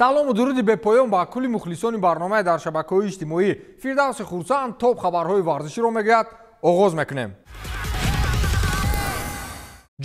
Салому дуруди бепоён ба кулли мухлисони барномаи дар шабакаҳои иҷтимоӣ. Фирдавси Хурсанд топ хабарҳои варзиширо мегӯяд. Оғоз мекунем.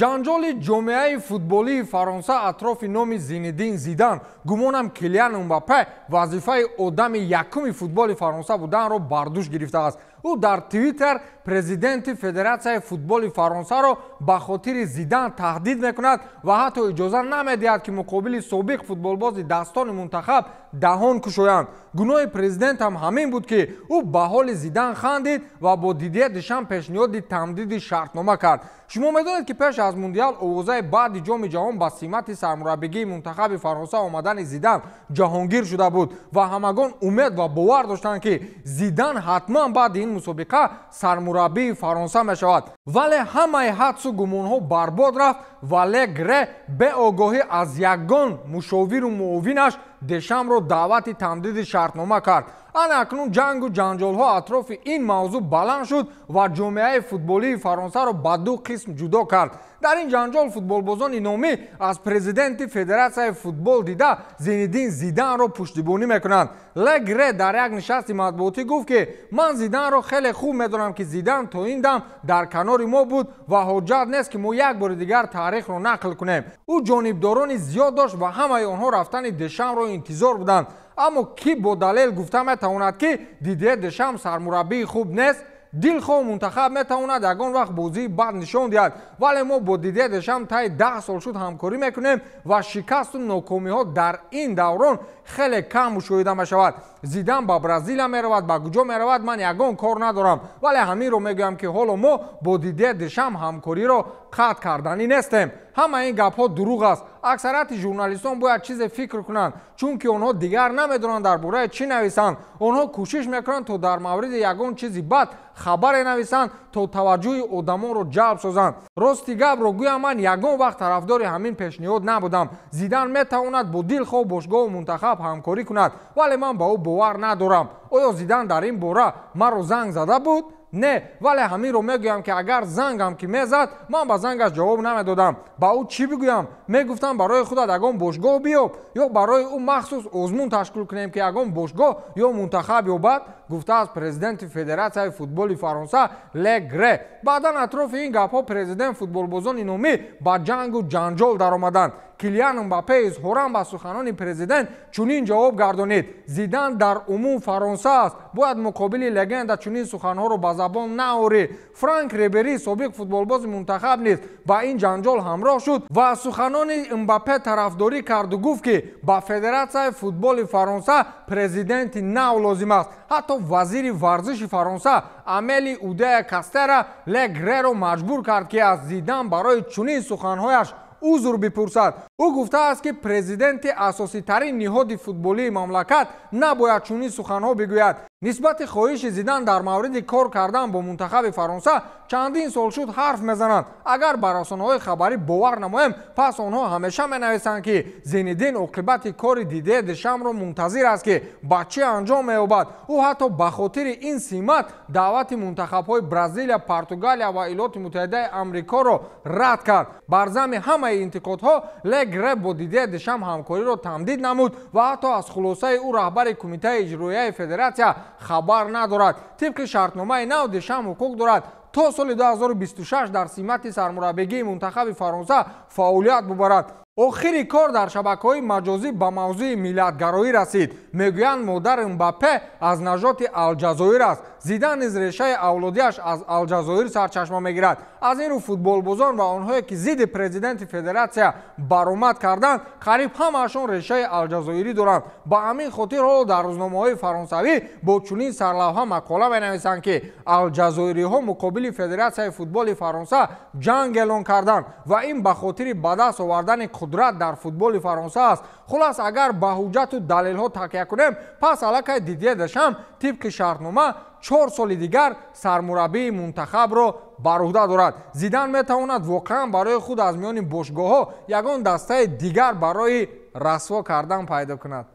Ҷанҷоли ҷомеаи футболии Фаронса атрофи номи Зинедин Зидан. Гумонам, Килиан Мбаппе вазифаи одами якуми футболи Фаронса буданро бар дӯш гирифтааст. Ӯ дар Твиттер президенти Федератсияи футболи Фаронсаро ба хотири Зидан таҳдид мекунад ва ҳатто иҷоза намедиҳад, ки муқобили собиқ футболбози дастони мунтахаб даҳон кушоянд. Гуноҳи президентам ҳамин буд, ки ӯ ба ҳоли Зидан хандид ва бо Дидье Дешам пешниҳоди тамдиди шартнома кард. Шумо медонед, ки пеш аз мундиал овозаи баъди Ҷоми ҷаҳон ба симати сармураббигии мунтахаби Фаронса омадани Зидан ҷаҳонгир шуда буд ва ҳамагон умед ва бовар доштанд, ки Зидан ҳатман баъди ин мусобиқа сармураббии Фаронса мешавад. Вале ҳамаи ҳадсу гумонҳо барбод рафт ва Легре беогоҳӣ аз ягон мушовиру муовинаш Дешамро даъвати тамдиди шартнома кард. Ана акнун ҷангу ҷанҷолҳо атрофи ин мавзӯъ баланд шуд ва ҷомеаи футболии Фаронсаро ба ду қисм ҷудо кард. Дар ин ҷанҷол футболбозони номӣ аз президенти Федератсияи футбол дида Зинедин Зиданро пуштибонӣ мекунанд. Легре дар як нишасти матбуотӣ гуфт, ки ман Зиданро хеле хуб медонам, ки Зидан то ин дам дар канори мо буд ва ҳоҷат нест, ки мо як бори дигар таърихро нақл кунем. Ӯ ҷонибдорони зиёд дошт ва ҳамаи онҳо рафтани Дешамро интизор буданд. Аммо кӣ бо далел гуфта метавонад, ки Дидье Дешам сармураббии хуб нест? Дилхоҳ мунтахаб метавонад ягон вақт бозии бад нишон диҳад, вале мо бо Дидье Дешам таи 10 сол шуд ҳамкорӣ мекунем ва шикасту нокомиҳо дар ин даврон хеле кам мушоҳида мешавад. Зидан ба Бразилия меравад, ба куҷо меравад, ман ягон кор надорам, вале ҳаминро мегӯям, ки ҳоло мо бо Дидье Дешам ҳамкориро қатъ карданӣ нестем. Ҳама ин гапҳо дурӯғ аст. Аксарияти журналистон бояд чизе фикр кунанд, чунки онҳо дигар намедонанд, дар бораи чӣ нависанд. Онҳо кӯшиш мекунанд, то дар мавриди ягон чизи бад хабаре нависанд, то таваҷҷӯҳи одамонро ҷалб созанд. Рости гапро гӯям, ман ягон вақт тарафдори ҳамин пешниҳод набудам. Зидан метавонад бо дилхоҳ бошгоҳу мунтахаб ҳамкорӣ кунад, вале ман ба ӯ бовар надорам. Оё Зидан дар ин бора маро занг зада буд? Не, вале ҳаминро мегӯям, ки агар зангам ки мезад, ман ба зангаш ҷавоб намедодам. Ба ӯ чӣ бигӯям? Мегуфтам, барои худат ягон бошгоҳ биёб ё барои ӯ махсус озмун ташкил кунем, ки ягон бошгоҳ ё мунтахаб ёбад, гуфтааст президенти Федератсияи футболи Фаронса Легре. Баъдан атрофи ин гапҳо президент, футболбозони номӣ ба ҷангу ҷанҷол даромаданд. Килиан Мбаппе изҳоран ба суханони президент чунин ҷавоб гардонид: «Зидан дар умум Фаронса аст, бояд муқобили легенда чунин суханҳоро ба забон наорӣ». Франк Рибери, собиқ футболбози мунтахаб, низ ба ин ҷанҷол ҳамроҳ шуд ва аз суханони Мбаппе тарафдорӣ карду гуфт, ки ба Федератсияи футболи Фаронса президенти нав лозим аст. Ҳатто вазири варзиши Фаронса Амели Удея Кастера Легреро маҷбур кард, ки аз Зидан барои чунин суханҳояш узр бипурсад. Ӯ гуфтааст, ки президенти асоситарин ниҳоди футболии мамлакат набояд чунин суханҳо бигӯяд. Нисбати хоҳиши Зидан дар мавриди кор кардан бо мунтахаби Фаронса чандин сол шуд ҳарф мезананд. Агар ба расонаҳои хабарӣ бовар намоем, пас онҳо ҳамеша менависанд, ки Зинедин оқибати кори Дидье Дешамро мунтазир аст, ки ба чӣ анҷом меёбад. Ӯ ҳатто ба хотири ин симат даъвати мунтахабҳои Бразилия, Португалия ва Иёлоти Муттаҳидаи Амрикоро рад кард. Бар замми ҳамаи интиқодҳо Легре бо Дидье Дешам ҳамкориро тамдид намуд ва ҳатто аз хулосаи ӯ раҳбари кумитаи иҷроияи федератсия хабар надорад. Тибқи шартномаи нав, Дешам ҳуқуқ дорад то соли 2026 дар симати сармураббигии мунтахаби Фаронса фаъолият бубарад. Охири кор дар шабакаҳои маҷозӣ ба мавзӯи миллатгароӣ расид. Мегӯянд, модари Мбаппе аз нажоти Алҷазоир аст. Зидан низ решаи авлодиаш аз Алҷазоир сарчашма мегирад. Аз ин рӯ футболбозон ва онҳое, ки зидди президенти федератсия баромад карданд, қариб ҳамаашон решаи алҷазоирӣ доранд. Ба ҳамин хотир ҳоло дар рӯзномаҳои фаронсавӣ бо чунин сарлавҳа мақола менависанд, ки алҷазоириҳо муқобили Федератсияи футболи Фаронса ҷанг эълон карданд ва ин ба хотири ба даст овардани қудрат дар футболи Фаронса аст. Хулас, агар ба ҳуҷҷату далелҳо такя кунем, пас аллакай Дидье Дешам тибқи шартнома 4 соли дигар сармураббии мунтахабро бар уҳда дорад. Зидан метавонад воқеан барои худ аз миёни бошгоҳҳо ягон дастаи дигар барои расво кардан пайдо кунад.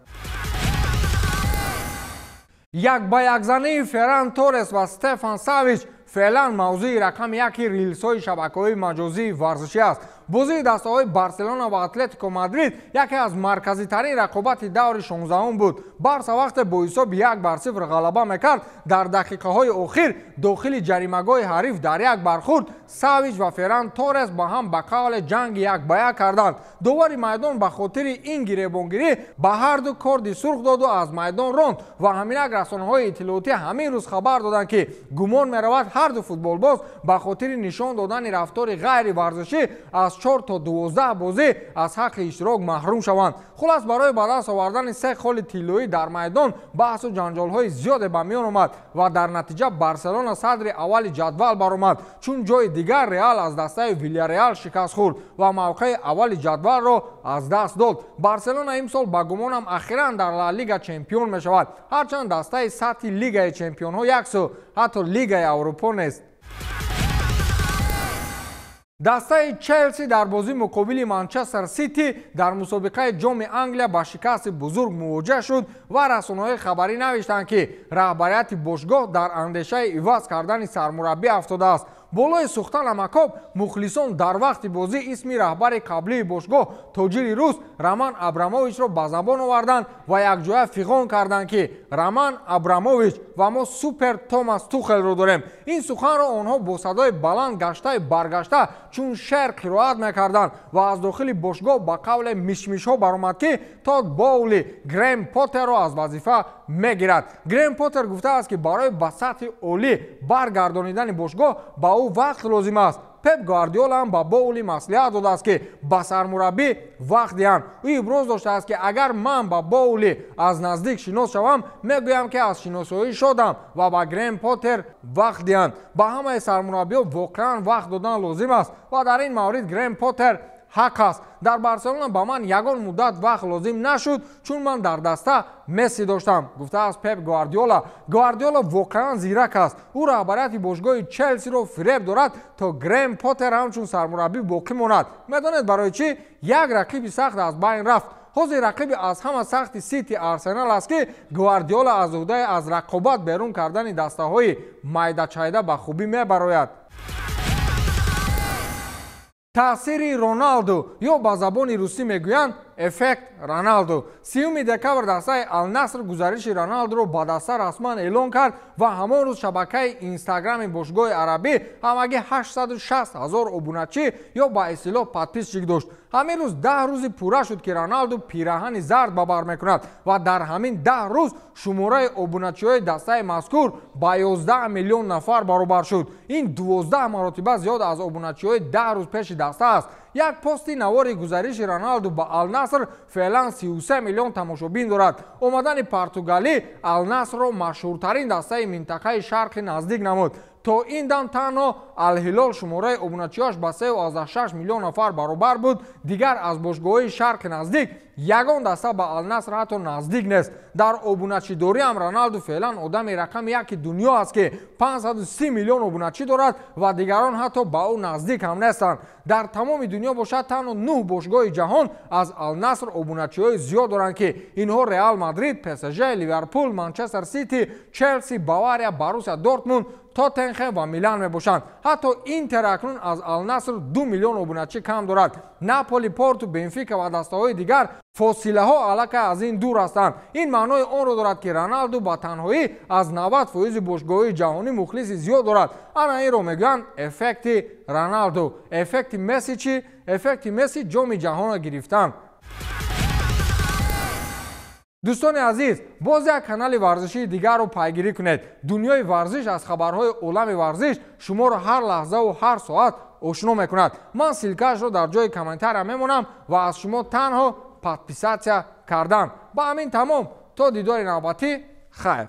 Як ба якзании Ферран Торрес ва Стефан Савич феълан мавзӯи рақами яки рилсҳои шабакаҳои маҷозии варзишӣ аст. Бозии дастаҳои Барселона ва Атлетико Мадрид яке аз марказитарин рақобати даври 16 буд. Барса вақте бо ҳисоби 1-0 ғалаба мекард, дар дақиқаҳои охир дохили ҷаримагоҳи ҳариф дар як бархӯрд Савич ва Ферран Торрес ба ҳам ба қавле ҷанги як ба як карданд. Довари майдон ба хотири ин гиребонгирӣ ба ҳарду корди сурх доду аз майдон ронд ва ҳаминак расонаҳои иттилоотӣ ҳамин рӯз хабар доданд, ки гумон меравад ҳарду футболбоз ба хотири нишон додани рафтори ғайриварзишӣ аз 4 то 12 бозӣ аз ҳаққи иштирок маҳрум шаванд. Хулас, барои ба даст овардани 3 холи тиллоӣ дар майдон баҳсу ҷанҷолҳои зиёде ба миён омад ва дар натиҷа Барселона садри аввали ҷадвал баромад, чун ҷои дигар Реал аз дастаи Вильяреал шикаст хӯрд ва мавқеи аввали ҷадвалро аз даст дод. Барселона имсол ба гумонам ахиран дар Ла Лига чемпион мешавад, ҳарчанд дастаи сатҳи Лигаи чемпионҳо яксу, ҳатто Лигаи Аврупо нест. Дастаи Челси дар бозӣ муқобили Манчестер Сити дар мусобиқаи ҷоми Англия ба шикасти бузург мувоҷеҳ шуд ва расонаҳои хабарӣ навиштанд, ки раҳбарияти бошгоҳ дар андешаи иваз кардани сармураббӣ афтодааст. Болои сӯхта намакоб мухлисон дар вақти бозӣ исми раҳбари қаблии бошгоҳ тоҷири рус Роман Абрамовичро ба забон оварданд ва якҷоя фиғон карданд, ки Роман Абрамович ва мо супер Томас Тухелро дорем. Ин суханро онҳо бо садои баланд гаштаи баргашта чун шеър қироат мекарданд ва аз дохили бошгоҳ ба қавле мишмишҳо баромад, ки Тод Боули Грем Поттерро аз вазифа мегирад. Грем Поттер гуфтааст, ки барои ба сатҳи олӣ баргардонидани бошгоҳ ба ӯ вақт лозим аст. Пеп Гвардиола ҳам ба Боули маслиҳат додааст, ки ба сармураббӣ вақт диҳанд. Ӯ иброз доштааст, ки агар ман ба Боули аз наздик шинос шавам, мегӯям, ки аз шиносоӣ шодам ва ба Грем Поттер вақт диҳанд. Ба ҳамаи сармураббиҳо воқеан вақт додан лозим аст ва дар ин маврид Грем Поттер ҳақ аст. Дар Барселона ба ман ягон муддат вақт лозим нашуд, чун ман дар даста Месси доштам, гуфтааст Пеп Гвардиола. Гвардиола воқеан зирак аст. Ӯ раҳбарияти бошгоҳи Челсиро фиреб дорад, то Грем Поттер ҳамчун сармураббӣ боқӣ монад. Медонед барои чӣ? Як рақиби сахт аз байн рафт. Ҳозир рақиби аз ҳама сахти Сити Арсенал аст, ки Гвардиола аз ӯҳдаи аз рақобат берун кардани дастаҳои майдачайда ба хубӣ мебарояд. Таъсири Роналду ё ба забони русӣ мегӯянд эффект Роналду. 3 декабр дастаи Ал-Наср гузариши Роналдуро ба даста расман эълон кард ва ҳамон рӯз шабакаи Инстаграми бошгоҳи арабӣ ҳамагӣ 860 ҳазор обуначӣ ё ба истилоҳ подписчик дошт. Ҳамин рӯз 10 рӯзи пурра шуд, ки Роналду пираҳани зард ба бар мекунад ва дар ҳамин 10 рӯз шумораи обуначиҳои дастаи мазкур ба 11 миллион нафар баробар шуд. Ин 12 маротиба зиёд аз обуначиҳои 10 рӯз пеши даста аст. Як пости навори гузариши Роналду ба Ал-Наср феълан 33 миллион тамошобин дорад. Омадани португалӣ Ал-Насрро машҳуртарин дастаи минтақаи шарқи наздик намуд. То ин дам танҳо Ал-Ҳилол шумораи обуначиҳояш ба 3,6 миллион нафар баробар буд. Дигар аз бошгоҳҳои шарқи наздик ягон даста ба Ал-Наср ҳатто наздик нест. Дар обуначидорӣ ҳам Роналду феълан одами рақами яки дунё аст, ки 530 миллион обуначӣ дорад ва дигарон ҳатто ба ӯ наздик ҳам нестанд. Дар тамоми дунё бошад танҳо 9 бошгоҳи ҷаҳон аз Ал-Наср обуначиҳои зиёд доранд, ки инҳо Реал Мадрид, ПСЖ, Ливерпул, Манчестер Сити, Челси, Бавария, Боруссия Дортмунд, Тоттенхем ва Милан мебошанд. Ҳатто Интер акнун аз Ал-Наср 2 миллион обуначӣ кам дорад. Наполи, Порту, Бенфика ва дастаҳои дигар фосилаҳо аллакай аз ин дур ҳастанд. Ин маънои онро дорад, ки Роналду ба танҳоӣ аз 90% бошгоҳҳои ҷаҳонӣ мухлиси зиёд дорад. Ана инро мегӯянд эффекти Роналду. Эффекти Месси чӣ? Эффекти Месси ҷоми ҷаҳонро гирифтан. Дӯстони азиз, боз як канали варзишии дигарро пайгирӣ кунед. Дунёи варзиш аз хабарҳои олами варзиш шуморо ҳар лаҳзаву ҳар соат ошно мекунад. Ман ссилкаашро дар ҷои комментария мемонам ва аз шумо танҳо подписатсия кардан. Ба ҳамин тамом. То дидори навбатӣ, хайр.